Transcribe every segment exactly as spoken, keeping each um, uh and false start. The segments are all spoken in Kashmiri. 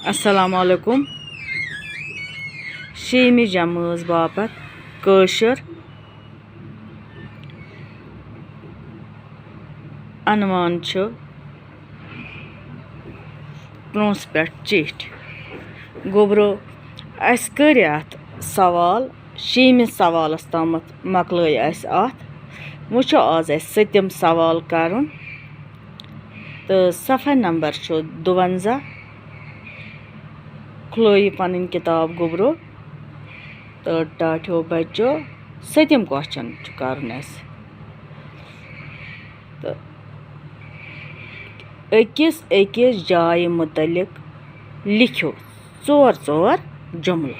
السلام علیکم۔ شیٚیِمہِ جمٲژ باپتھ کٲشُر عنوان چھُ برونٛہہ پٮ۪ٹھ چِٹھۍ۔ گوٚبرو، اَسہِ کٔرۍ اَتھ سوال، شیٚیِمِس سوالَس تامَتھ مۄکلٲے اَسہِ اَتھ۔ وۄنۍ چھُ آز اَسہِ سٔتِم سوال کَرُن۔ تہٕ صفحہ نمبر چھُ دُوَنزاہ۔ کھُلٲیِو پَنٕنۍ کِتاب گوٚبرو تہٕ ٹاٹھیو بَچو، سٔتِم question چھُ کَرُن اَسہِ۔ تہٕ أکِس أکِس جایہِ مُتعلِق لیکھِو ژور ژور جُملہٕ۔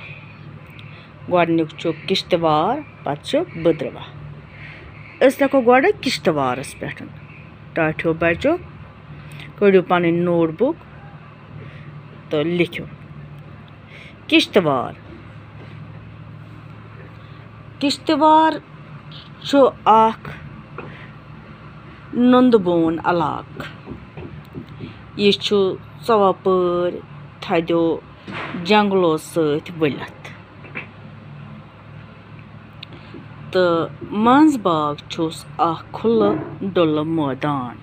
گۄڈٕنیُک چھُ کِشتوار، پَتہٕ چھُ بٕدرٕوا۔ أسۍ لیکھو گۄڈٕ کِشتوارَس پٮ۪ٹھ۔ ٹاٹھیو بَچو، کٔڑِو پَنٕنۍ notebook تہٕ لیکھِو۔ کِشتوار۔ کِشتوار چھُ اَکھ نُنٛدٕ بون علاقہٕ۔ یہِ چھُ ژۄپٲرۍ تھدیو جنگلو سۭتۍ ؤلِتھ۔ تہٕ منٛز باگ چھُس اَکھ کھُلہٕ ڈُلہٕ مٲدان۔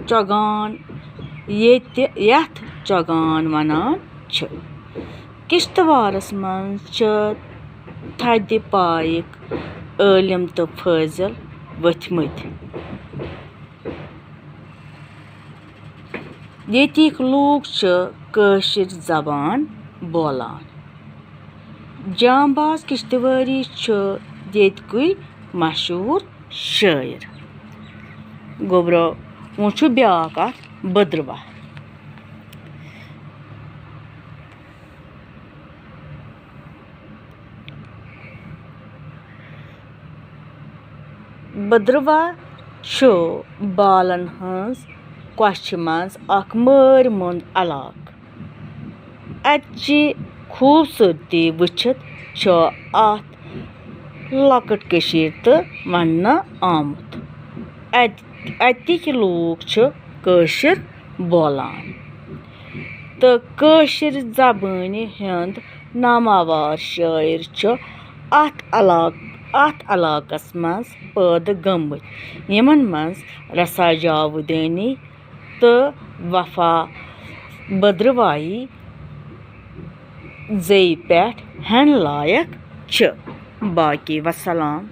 چۄگان، ییٚتہِ، یَتھ چۄگان وَنان چھِ۔ کِشتوارَس منٛز چھِ تھدِ پایِکۍ عٲلِم تہٕ فٲضِل ؤتھمٕتۍ۔ ییٚتِکۍ لوٗکھ چھِ کٲشِر زبان بولان۔ جام باز کِشتوٲری چھُ ییٚتِکُے مشہوٗر شٲعِر۔ گوٚبرو، وۄنۍ چھُ بیٛاکھ اَکھ بٕدروا۔ بٕدروا چھُ بالَن ہٕنٛز کۄچھِ منٛز اَکھ مٲرۍ مۄند علاقہٕ۔ اَتہِ چہِ خوٗبصوٗرتی وٕچھِتھ چھُ اَتھ لۄکٕٹ کٔشیٖر تہِ وننہٕ آمُت۔ اَتہِ، اَتِکۍ لوٗکھ چھِ کٲشِر بولان تہٕ کٲشِر زبٲنہِ ہُنٛد ناماوار شٲعِر چھُ اَتھ علاق-، اَتھ علاقَس منٛز پٲدٕ گٔمٕتۍ، یِمَن منٛز رسا جاویدانی تہٕ وفا بھدروایی زیٚیہِ پٮ۪ٹھ ہٮ۪نہٕ لایق چھِ۔ باقی وسلام۔